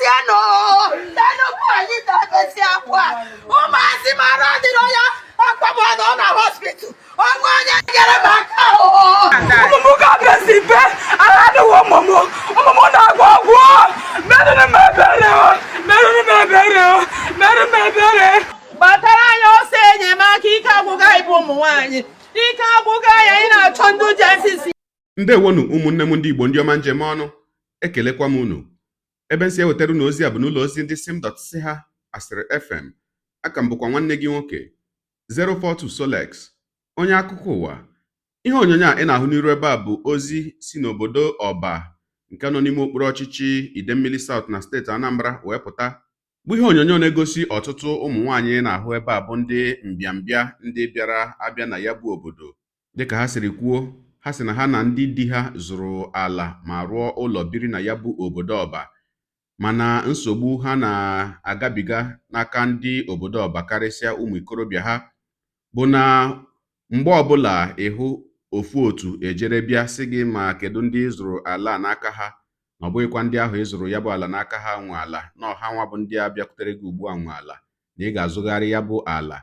zienụ. Tinubu, anyị na-ebesi akwa. Ụmụazị mara adịrọ ya akpabụ nọ na hospital. Onwe onye nyere m aka o. Ụmụ m ga-abịazi be ara adịghị, ụmụ m, ụmụ m na-agwọ ọgwụ. Merụrụ m ebere o, merụrụ m ebere o, merụrụ m ebere. Gbatara anyị ọsọ enyemaka. Ike agwụga anyị bụ ụmụ nwaanyị, ike agwụga anyị. Anyị na-achọ ndị justice. Ndewonu, ụmụnne m ndị Igbo, ndị ọma njem ọnụ. Ekelekwa m unu. Ebe nsị ewetara unu ozi a bụ n'ụlọ ozi ndị sim dot si ha asịrị FM. Aka m bụkwa nwanne gị nwoke 042 Solex, onye akụkọ ụwa. Ihe onyonyo a ị na-ahụ n'iru ebe a bụ ozi si n'obodo Ọba nke nọ n'ime okpuru ọchịchị Idemmili South na steeti Anambra wee pụta, bụ ihe onyonyo na-egosi ọtụtụ ụmụ nwaanyị na-ahụ ebe a, bụ ndị mbịambịa, ndị bịara abịa na ya bụ obodo. Dịka ha siri kwuo, ha sị na ha na ndị di ha zụrụ ala ma rụọ ụlọ biri na ya bụ obodo Ọba, mana nsogbu ha na-agabiga n'aka ndị obodo Ọba, karịsịa ụmụ ikorobịa ha, bụ na mgbe ọbụla ịhụ ofu otu ejere bịa sị gị ma kedu ndị ị zụrụ ala a n'aka ha, na ọ bụghịkwa ndị ahụ ị zụrụ ya bụ ala n'aka ha nwe ala, na ọha nwa bụ ndị a bịakwutere gị ugbu a nwe ala, na ị ga-azụgharị ya bụ ala.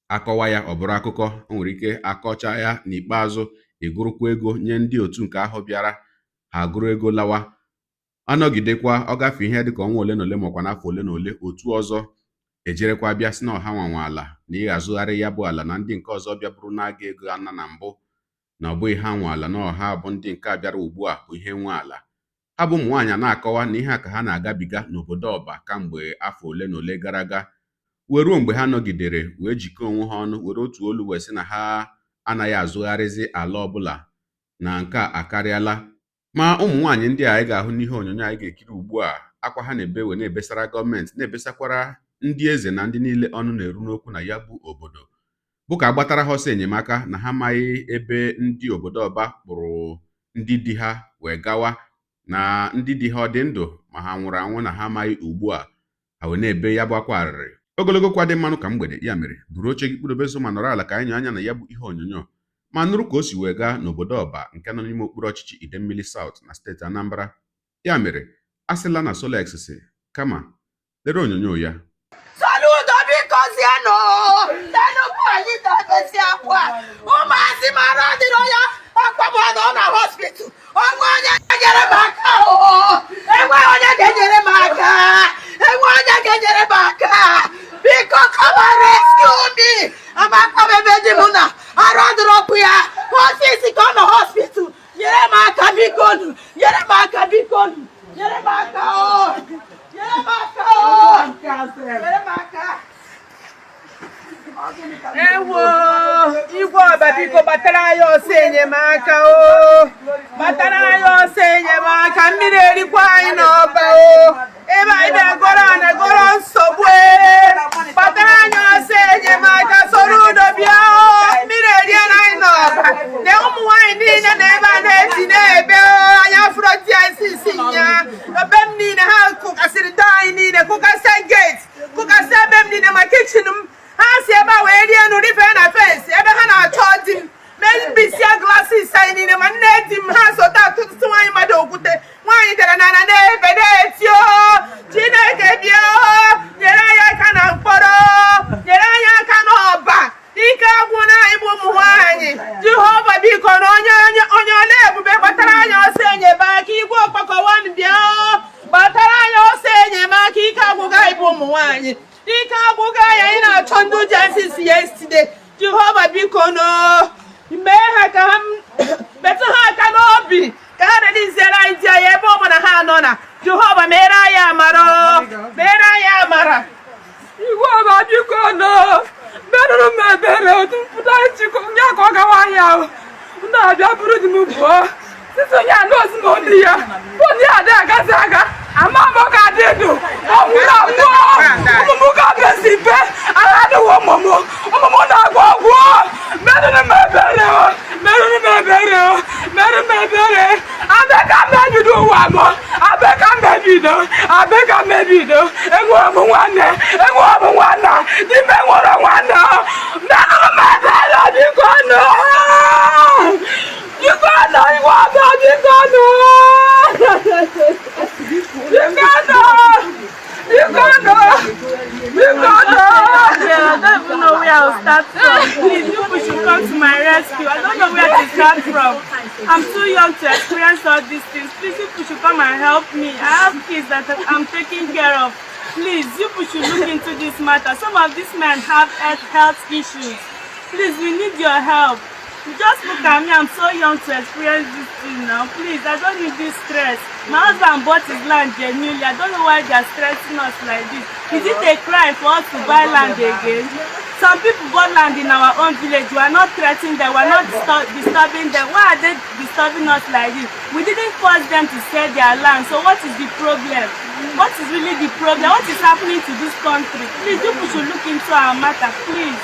Akọwa ya, ọ bụrụ akụkọ, o nwere ike akọcha ya n'ikpeazụ, ịgụrụkwa ego nye ndị otu nke ahụ bịara, ha gụrụ ego lawa. Anọgidekwa, ọ gafee ihe dịka ọnwa ole na ole makwa n'afọ ole na ole, otu ọzọ ejerekwa bịa sị na ọha nwanwe ala, na ị ga-azụgharị ya bụ ala, na ndị nke ọzọ bịaburu na-aga ego ana na mbụ, na ọ bụghị ha nwe ala, na ọha bụ ndị nke a bịara ugbu a bụ ihe nwe ala. Ha bụ ụmụ nwaanyị na-akọwa na ihe a ka ha na-agabiga n'obodo Ọba kamgbe afọ ole na ole gara aga, wee ruo mgbe ha nọgidere wee jikọọ onwe ha ọnụ, were otu olu wee sị na ha anaghị azụgharịzi ala ọbụla, na nke a akarịala. Ma ụmụ nwaanyị ndị a anyị ga-ahụ n'ihe onyonyo anyị ga-ekiri ugbu a, akwa ha na-ebe wee na-ebesara gọọmenti, na-ebesakwara ndị eze na ndị niile ọnụ na-eru n'okwu na ya bụ obodo, bụ ka agbatara ha ọsọ enyemaka, na ha amaghị ebe ndị obodo Ọba kpụrụ ndị di ha wee gawa, na ndị di ha ọ dị ndụ ma ha nwụrụ anwụ, na ha amaghị ugbu a. Ha wee na-ebe ya bụ akwa arịrị ogologo kwa dị mmanụ ka mgbede. Ya mere, buru oche gị, kpụdobe nso ma nọrọ ala ka anyị nyoo anya na ya bụ ihe onyonyo ma nụrụ ka o si wee gaa n'obodo Ọba nke nọ n'ime okpuru ọchịchị Idemmili South na steeti Anambra. Ya mere, a sịla na Solex si, kama lere onyonyo ya. Soludo, biko zienụ. Tinubu, anyị na-ebesi akwa. Ụmụazị mara adịrọ ya akpabụ nọ na hospital. Onwe onye nyere m aka o. Enwe onye ga-enyere m aka, enwe onye ga-enyere m aka. Biko, come and rescue me. Amakwa m ebe di m na arụ adịrọkwu ya. Ọsịsị ka ọ nọ hospital. Nyere m aka, biko nu. Nyere m aka, biko nu. Nyere m aka o, nyere m aka o, nyere m aka. Ewo, igwe Ọba, biko gbatara anyị ọsọ enyemaka o, gbatara anyị ọsọ enyemaka. Mmiri erikwa anyị n'Ọba o, ebe anyị bịa goro ana goro nsogbu e. Gbatara anyị ọsọ enyemaka. Soludo, bịa o, mmiri eriela anyị n'Ọba na ụmụ nwaanyị niile na ebe a na-eti na-ebe o. Anyị afụrọ di anyị sisi nya ebe m niile. Ha kụkasịrị do anyị niile, kụkasịa gate, kụkasịa ebe m niile, ma kitchen m. Ha si ebe a wee rie enu, rifee na fence ebe ha na-achọ di m, mebisia glasses anyị niile, ma nne di m. Ha sota atụtụ nwaanyị mmadụ okwute. Nwaanyị dara n'ala na-ebe na-eti o. Chineke, bịa o, nyere anyị aka na mkpọrọ, nyere anyị aka n'Ọba. Ike agwụna anyị bụ ụmụ nwaanyị. Jehova, biko, na onye onye ọla ebube, gbatara anyị ọsọ enyemaka. Igwe ọkpakọwan, bịa o, gbatara anyị ọsọ enyemaka. Ike agwụga anyị bụ ụmụ nwaanyị, ike agwụga anyị. Anyị na-achọ ndị justice yesterday. Jehova, biko no, mee ha ka ha metụ ha aka n'obi, ka ha releasiere anyị di anyị ebe ọ bụla ha nọ. Na Jehova, mere anyị amara o, mere anyị amara. Igwe Ọba, biko nọ merụrụ m ebere. Otu mpụta chikọ nye ka ọ gawa ahịa ahụ, ndị abịa buru di m pụọ sisi onye a n'ozi ma ndị ya bụ ndị ada agazi aga ama m ka dị ndụ ọ nwụrụ anwụ. Ụmụ m ga-abịazi be ara adịghị, ụmụ m, ụmụ m na-agwọ ọgwụ. Merụrụ m ebere o, merụrụ m ebere o, merụrụ m ebere. Abịa ka mebido ụwa m, abịa ka mebido, abịa ka mebido. Enwere m nwanne, enwere m nwanne di m, enwere nwanne. Merụrụ m ebere, biko nụ, biko nụ. Igwe Ọba, biko nụ, biko nụ. start from. Please, you people should come to my rescue. I don't know where to start from. I'm too young to experience all these things. Please, you people should come and help me. I have kids that I'm taking care of. Please, you people should look into this matter. Some of these men have health issues. Please, we need your help. You just look at me, I'm so young to experience this thing now. Please, I don't need this stress. My husband bought his land genuinely. I don't know why they are stressing us like this. Is it a crime for us to buy land again? Some people bought land in our own village. We are not threatening them. We are not disturbing them. Why are they disturbing us like this? We didn't force them to sell their land. So what is the problem? What is really the problem? What is happening to this country? Please, you people should look into our matter, please.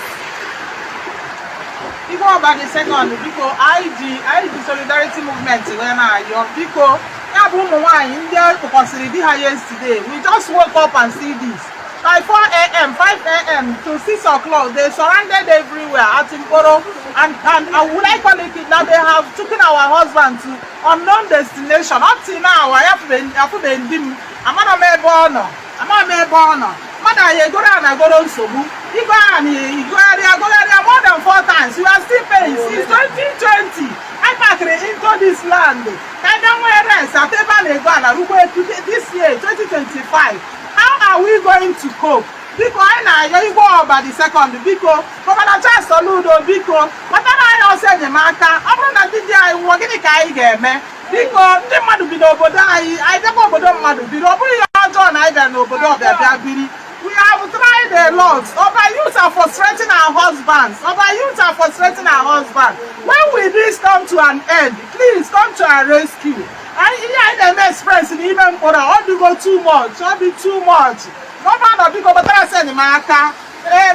Igwe Ọba the Second, biko, anyị ji solidarity movement wee na-ayọ, biko, ya bụ ụmụ nwaanyị ndị kpụkọsịrị di ha yesterday. We just woke up and see this by 4 a.m., 5 a.m. to 6 o'clock. They surrounded everywhere at Nkporo and I would like call it that they have taken our husband to unknown destination. Up till now, anyị afụbeghị di m. Amara m ebe ọ nọ, ama m ebe ọ nọ. Mmadụ anyị egoro a na-agoro nsogbu igo a na igogharịa gogharịa more than four times. You are still paying since 2020. I parked into this land ka anyị bịa nwee rest at ebe a na-ego ala rukwa this year 2025. How are we going to cope? Biko, anyị na-ayọ Igwe Ọba the Second, biko, Governor Charles Soludo, biko, kpatara anyị ọsọ enyemaka. Ọ bụrụ na ndị di anyị nwụọ, gịnị ka anyị ga-eme? Biko, ndị mmadụ bi n'obodo anyị, anyị bịakwa obodo mmadụ biri. Ọ bụghị ihe ọjọọ na anyị bịara n'obodo ọbịa bịa biri. We have tried a lot. Oba youth are frustrating our husbands. Oba youth are frustrating our husbands. When will this come to an end? Please come to our rescue. Anyị ihe anyị na-eme express n'ime mkpọrọ, ọ dịgo too much, ọ dị too much. Governor, biko, gbatara asị enyemaka. Ee,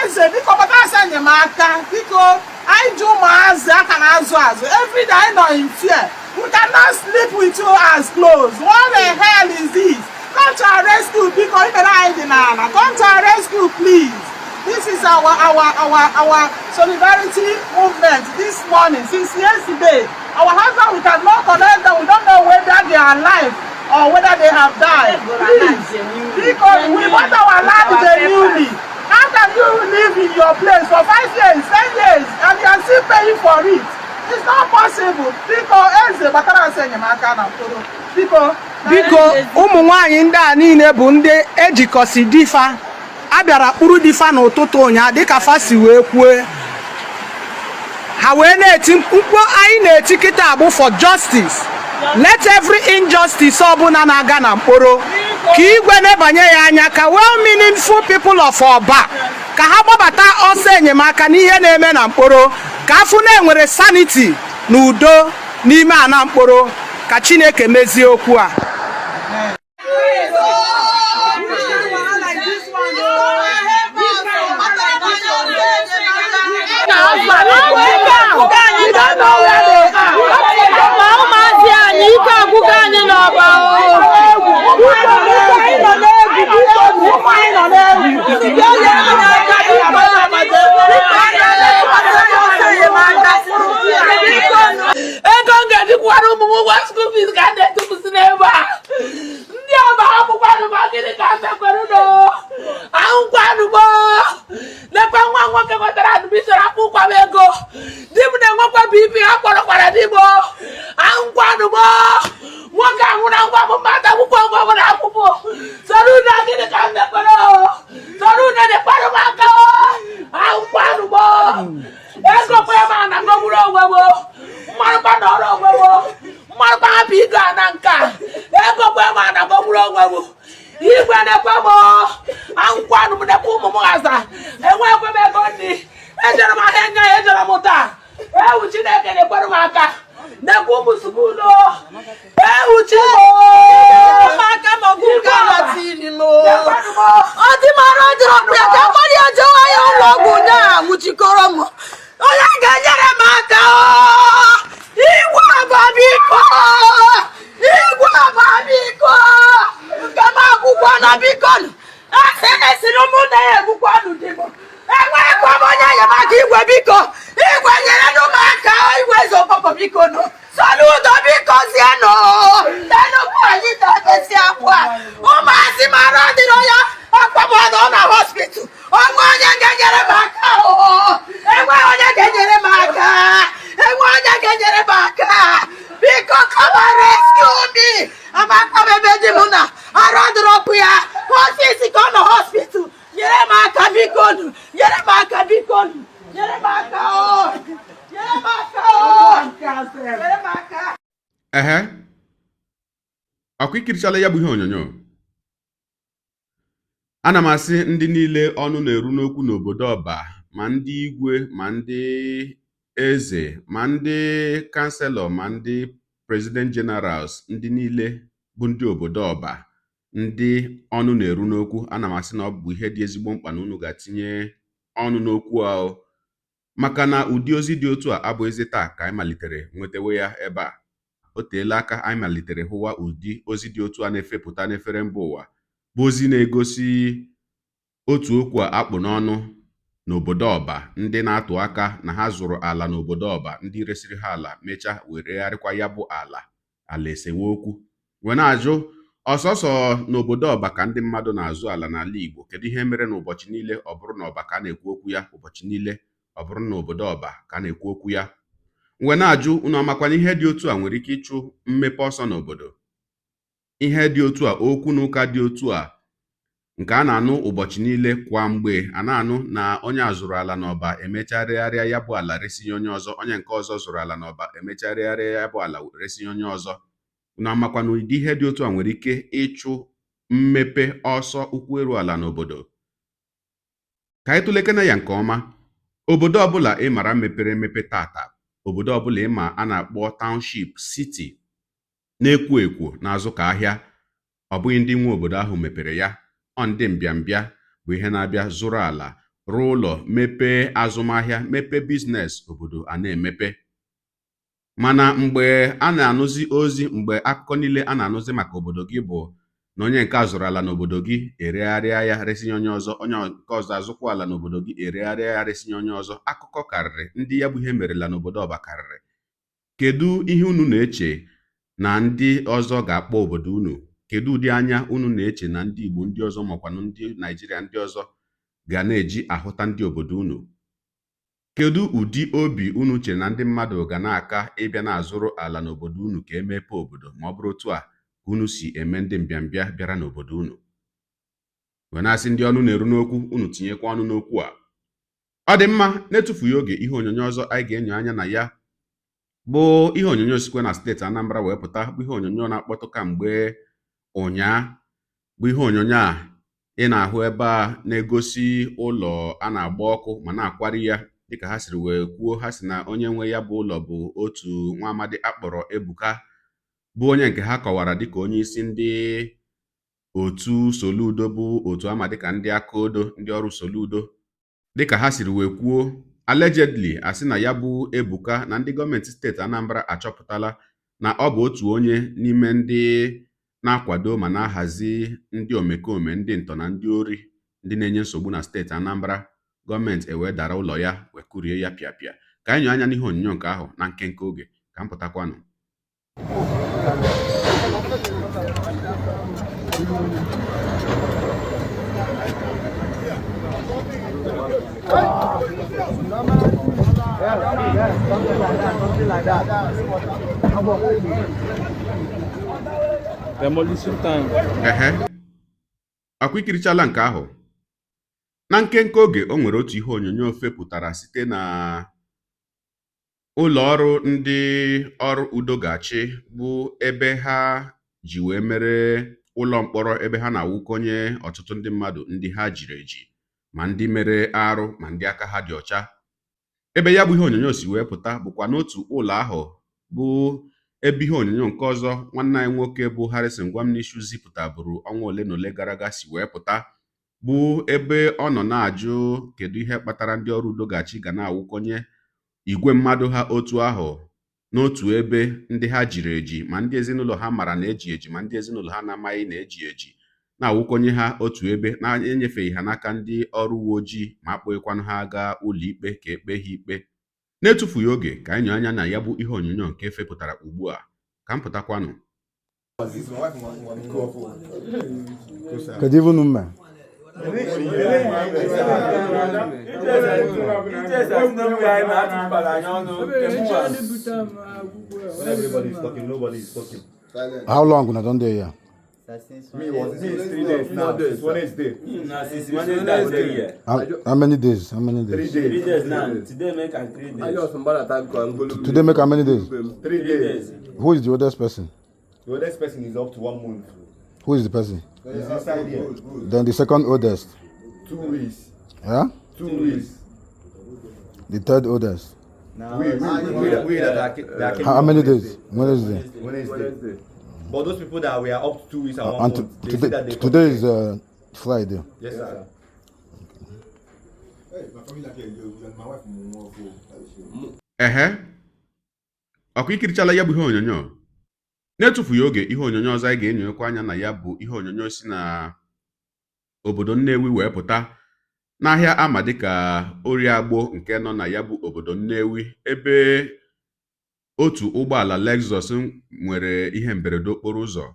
eze, biko, gbatara asị enyemaka. Biko, anyị ji ụmụazị aka na-azụ azụ. Every day anyị nọ in fear. We cannot sleep with two eyes closed. What the hell is this? Come to our rescue, biko, imere anyị dị n'ala. Come to our rescue, please. This is our solidarity movement this morning. Since yesterday, our husband, we cannot connect them. We don't know whether they are alive or whether they have died. Please, because we want our land genuinely. How can you live in your place for 5 years, 10 years, and you are still paying for it? It's not possible. Biko, eze, gbatara asị enyemaka na mkpụrụ. Biko. Biko, ụmụ nwanyị ndị a niile bụ ndị ejikọsi difa a bịara kpụrụ difa n'ụtụtụ ụnyaahụ, dịka fa si wee kwue. Ha wee na-eti mkpu. Anyị na-eti kịta bụ for justice. Let every injustice ọbụla na-aga na mkpọrọ ka igwe na-ebanye ya anya, ka well meaningful people of Ọba ka ha gbabata ọsọ enyemaka n'ihe na-eme na mkpọrọ, ka afụ na-enwere sanity na udo n'ime ana mkpọrọ. Ka Chineke mezie okwu a. Like this one, oh. We don't know where they are. Ma ụmụazị anyị, ike agwụgo anyị n'Ọba o. Anyị nọ n'egwu, biko, ụmụ anyị nọ n'egwu. Bịa nyere anyị aka, biko. Biko, Ego m ga-ejikwara ụmụ m ụgwọ school fees ka a na-etupụsị n'ebe a. Ndị ọba akwụkwanụ m, gịnị ka mekwere nụ? Ahụkwanụ m lekwa nwa nwoke nwetara admission, akwụkwa m ego. Di m na-enwekwa BP, ha kpọrọkwara di m. Ahụkwanụ m nwoke ahụ na ngwa m mmadụ akwụkwọ ngwa m na akwụkwọ soro unu. Gịnị ka m mekwere? Soro unu dịkwanụ m aka. Ahụkwanụ m ego kwa m na ngogburu onwe m. Mmarụkwa nọrọ onwe m, mmarụkwa hapụ igo a na nka ego kwe m na ngogburu onwe m. Igwe na-ekwe m, ahụkwanụ m nekwa ụmụ m ghaza. Enwekwe m ego nri. Ejere m ahịa nya ya, ejere m taa. Ewu, Chineke na-ekwere m aka. Nekwa ụmụ school. Ewu, Chimo. Aka m ọgwụ nke ala tiri m o. Ọ dị mara dịrọ ya ka agbara ya jewa ya ụlọ ọgwụ ụnyaahụ nwụchikọrọ m. Onye ga-enyere m aka o? Igwe Ọba, biko, Igwe Ọba, biko, nke m akwụkwọ na biko nụ. Asị na-esiri ụmụnne ya egbukwanụ di m. Enwekwa m onye enyemaka. Igwe, biko, igwe, nyere nụ m aka. Igwe eze okpoko, biko nụ. Soludo, biko zienụ Tinubu. Anyị na-ebesi akwa. Ụmụazị mara dịrọ ya akwa m nọ na hospital. Onwe onye ga-enyere m aka o? Amaka m ebe di m na arụ adịrọkwu ya ọsịsị ka ọ nọ hospital nyere m aka biko nụ nyere m aka biko nụ nyere m aka o nyere m aka o nyere m aka. Ehe, ọkwa ikirichala ya bụ ihe onyonyo. Ana m asị ndị niile ọnụ na-eru n'okwu n'obodo Ọba, ma ndị igwe, ma ndị eze, ma ndị councillor, ma ndị president generals, ndị niile bụ ndị obodo Ọba, ndị ọnụ na-eru n'okwu, ana m asị na ọ bụ ihe dị ezigbo mkpa na unu ga-atinye ọnụ n'okwu ahụ, maka na ụdị ozi dị otu a abụghịzi taa ka anyị malitere nwetawe ya ebe a. O teela aka anyị malitere hụwa ụdị ozi dị otu a na-efepụta n'efere mba ụwa, bụ ozi na-egosi otu okwu a akpụ n'ọnụ n'obodo Ọba, ndị na-atụ aka na ha zụrụ ala n'obodo Ọba, ndị resiri ha ala mechaa wee regharịkwa ya bụ ala, ala esewe okwu, wee na-ajụ ọsọsọ n'obodo Ọba ka ndị mmadụ na-azụ ala n'ala Igbo. Kedu ihe mere n'ụbọchị niile ọ bụrụ na Ọba ka a na-ekwu okwu ya, ụbọchị niile ọ bụrụ na obodo Ọba ka a na-ekwu okwu ya? Wee na-ajụ unu amakwana ihe dị otu a nwere ike ịchụ mmepe ọsọ n'obodo. Ihe dị otu a, okwu na ụka dị otu a nke a na-anụ ụbọchị niile, kwa mgbe a na-anụ na onye a zụrụ ala n'Ọba emechaa regharịa ya bụ ala resinye onye ọzọ, onye nke ọzọ zụrụ ala n'Ọba emechaa regharịa ya bụ ala resinye onye ọzọ. Unu amakwana ụdị ihe dị otu a nwere ike ịchụ mmepe ọsọ ụkwụ eru ala n'obodo. Ka anyị tụlekene ya nke ọma. Obodo ọbụla ị mara mepere emepe tata, obodo ọbụla ị ma a na-akpọ township, city na-ekwo ekwo na-azụ ka ahịa, ọ bụghị ndị nwe obodo ahụ mepere ya, ọ ndị mbịambịa bụ ihe na-abịa zụrụ ala, rụọ ụlọ, mepee azụmahịa, mepee business, obodo a na-emepe. Mana mgbe a na-anụzi ozi, mgbe akụkọ niile a na-anụzi maka obodo gị bụ na onye nke a zụrụ ala n'obodo gị eregharịa ya resinye onye ọzọ, onye nke ọzọ azụkwa ala n'obodo gị eregharịa ya resinye onye ọzọ, akụkọ karịrị, ndị ya bụ ihe merela n'obodo Ọba karịrị. Kedu ihe unu na-eche na ndị ọzọ ga-akpọ obodo unu? Kedu ụdị anya unu na-eche na ndị Igbo ndị ọzọ makwanụ ndị Naijiria ndị ọzọ ga na-eji ahụta ndị obodo unu? Kedu ụdị obi unu chere na ndị mmadụ ga na-aka ịbịa na-azụrụ ala n'obodo unu ka emepe obodo ma ọ bụrụ otu a ka unu si eme ndị mbịambịa bịara n'obodo unu? Wee na-asị ndị ọnụ na-eru n'okwu, unu tinyekwa ọnụ n'okwu a. Ọ dị mma, na-etufughị oge, ihe onyonyo ọzọ anyị ga-enyo anya na ya bụ ihe onyonyo sikwe na steeti Anambra wee pụta, bụ ihe onyonyo na-akpọtụ kamgbe ụnyaa, bụ ihe onyonyo a ị na-ahụ ebe a na-egosi ụlọ a na-agba ọkụ ma na-akwari ya. Dịka ha siri wee kwuo, ha si na onye nwe ya bụ ụlọ bụ otu nwa amadi akpọrọ Ebuka, bụ onye nke ha kọwara dịka onye isi ndị otu Soludo, bụ otu ama dịka ndị aka odo, ndị ọrụ Soludo. Dịka ha siri wee kwuo, allegedly, asị na ya bụ Ebuka na ndị gọọmenti steeti Anambra achọpụtala na ọ bụ otu onye n'ime ndị na-akwado ma na-ahazi ndị omekome, ndị ntọ na ndị ori, ndị na-enye nsogbu na steeti Anambra. Gọọmenti ewee dara ụlọ ya wee kụrie ya pịapịa. Ka anyị nyoo anya n'ihe onyonyo nke ahụ na nkenke oge ka m pụtakwanụ. Demolition time. Ehe, ọkwa ikirichala nke ahụ na nkenke oge. O nwere otu ihe onyonyo fepụtara site na ụlọ ọrụ ndị ọrụ udo ga-achị, bụ ebe ha ji wee mere ụlọ mkpọrọ, ebe ha na-awụkonye ọtụtụ ndị mmadụ ndị ha jiri eji, ma ndị mere arụ ma ndị aka ha dị ọcha. Ebe ya bụ ihe onyonyo si wee pụta bụkwa n'otu ụlọ ahụ bụ ebe ihe onyonyo nke ọzọ nwanne anyị nwoke bụ Harrison Gwamnishu zipụtaburu ọnwa ole na ole gara aga si wee pụta, bụ ebe ọ nọ na-ajụ kedu ihe kpatara ndị ọrụ udo ga-achị ga na-awụkonye igwe mmadụ ha otu ahụ n'otu ebe, ndị ha jiri eji ma ndị ezinụlọ ha mara na eji eji ma ndị ezinụlọ ha na-amaghị na eji eji, na-awụkonye ha otu ebe na-enyefeghị ha n'aka ndị ọrụ uwe ojii ma akpọghịkwanụ ha gaa ụlọ ikpe ka ekpe ha ikpe. Na-etufughị oge, ka anyị nyoo anya na ya bụ ihe onyonyo nke fepụtara ugbu a ka m pụtakwanụ. Kedu ife unu mee? When everybody is talking, nobody is talking. How long una don dey here? Me was since 3 days now. Since Wednesday. Na since Wednesday I dey here. How many days? How many Three days? days. 3 days now. Today make am 3 days. Today make how many days? Three Three days. days. Who is the oldest person? The oldest person is up to one month. Who is the person? He's inside here. Then the second oldest. 2 weeks. Yeah? 2 weeks. The third oldest. We that came How many days? Wednesday. Wednesday. But those people that were up to 2 weeks and one And month, they say today, that they today is Friday. Yes, sir. Ehe, ọkwa ikirichala ya bụ ihe onyonyo. Na-etufughị oge, ihe onyonyo ọzọ anyị ga-enyonyekwa anya na ya bụ ihe onyonyo si na obodo Nnewi wee pụta n'ahịa ama dịka Oriagbo nke nọ na ya bụ obodo Nnewi, ebe otu ụgbọala Lexus nwere ihe mberede okporo ụzọ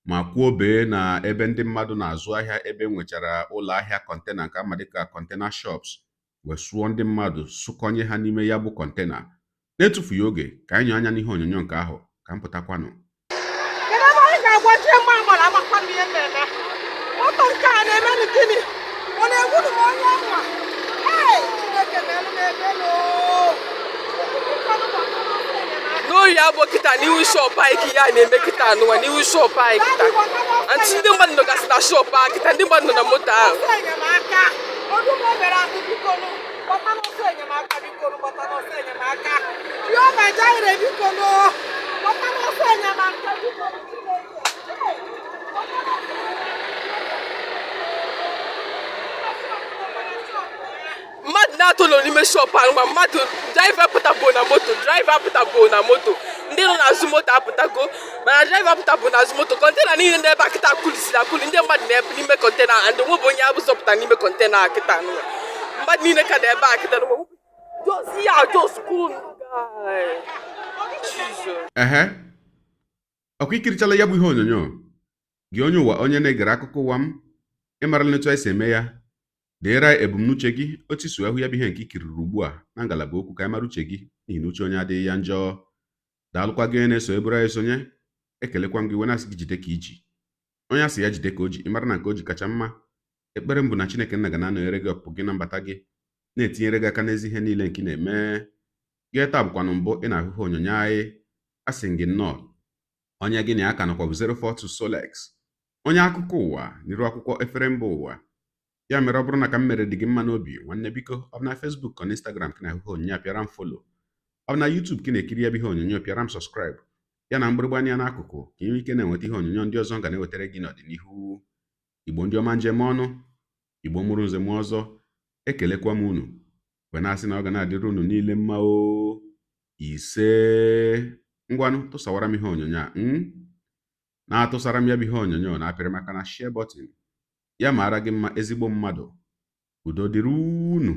ma kwuobee na ebe ndị mmadụ na-azụ ahịa, ebe nwechara ụlọ ahịa container nke ama dịka container shops, wee sụọ ndị mmadụ, sụkọnye ha n'ime ya bụ container. Na-etufughị oge, ka anyị nyoo anya n'ihe onyonyo nke ahụ ka m pụtakwanụ. Kedu ebe anyị ga-agwaje mma amara? Amakwa m ihe mmemme moto nke a na-emenụ. Gịnị ọ na-egburu m onye nwa? Ee, Chineke melụ m ebere o. N'oyi abụọ kịta n'ihu shop anyị ka ihe a na-eme kịta anụnwa, n'ihu shop anyị kịta. Antị, ndị mmadụ nọgasị na shop a kịta, ndị mmadụ nọ na moto ahụ. Ọsọ enyemaka ọdụm obere ahụ, bikonu, gbata n'ọsọ enyemaka, bikonu, gbata n'ọsọ enyemaka. Jehova Jireh, bikonu, gbata n'ọsọ enyemaka, bikonu, Chineke. Hey, gbata n'ọsọ enyemaka. Mmadụ na-atọ nọ n'ime shop ahụ ma mmadụ. Driver pụtago na moto, driver pụtago na moto, ndị nọ n'azụ moto apụtago, mana driver pụtabụ n'azụ moto. Container niile n'ebe a kịta kulisiri akuli. Ndị mmadụ na-ebe n'ime container and onwe bụ onye abụ zọpụta n'ime container a kịta nụwa. Mmadụ niile ka na ebe a kịta nụwa. Just ya, just cool guy. Jesus. Ehe, ọkwa ikirichala ya bụ ihe onyonyo. Gị onye ụwa, onye na-egere akụkọ ụwa m, ịmarala etu anyị si eme ya. Deere anyị ebumnuche gị, otu isi ahụ ya bụ ihe nke ikiriri ugbu a na ngalaba okwu, ka anyị mara uche gị, n'ihi na uche onye adịghị ya njọ. Daalụkwa gị onye na-eso eburu anyị sonye. Ekelekwa m gị wee na-asị gị jide ka iji. Onye asị ya jide ka o ji, ịmara na nke o ji kacha mma. Ekpere m bụ na Chineke nna ga na-anọnyere gị, ọpụpụ gị na mbata gị, na-etinyere gị aka n'ezi ihe niile nke ị na-eme. Gị taa bụkwanụ mbụ ị na-ahụ ihe onyonyo anyị, asị m gị nnọọ. Onye gị na ya ka nọkwa bụ 042 Solex, onye akụkọ ụwa n'iru akwụkwọ efere mba ụwa. Ya mere, ọ bụrụ na ka m mere dị gị mma n'obi, nwanne, biko, ọ bụ na Facebook ka na Instagram ka na-ahụ ihe onyonyo a, pịara m follow. Ọ bụ na YouTube ka ị na-ekiri ya bụ ihe onyonyo, pịara m subscribe ya na mgbịrịgba anya n'akụkụ, ka ị nwee ike na-enweta ihe onyonyo ndị ọzọ m ga na-ewetara gị n'ọdịnihu. Igbo ndị ọma, njem ọnụ Igbo mụrụ nze m ọzọ, ekelekwa m unu wee na-asị na ọ ga na-adịrị unu niile mma o. Ise. Ngwanụ, tụsawara m ihe onyonyo a na-atụsara m ya bụ ihe onyonyo na-apịrị maka na share button. Ya mara gị mma, ezigbo mmadụ. Udo dịrị unu.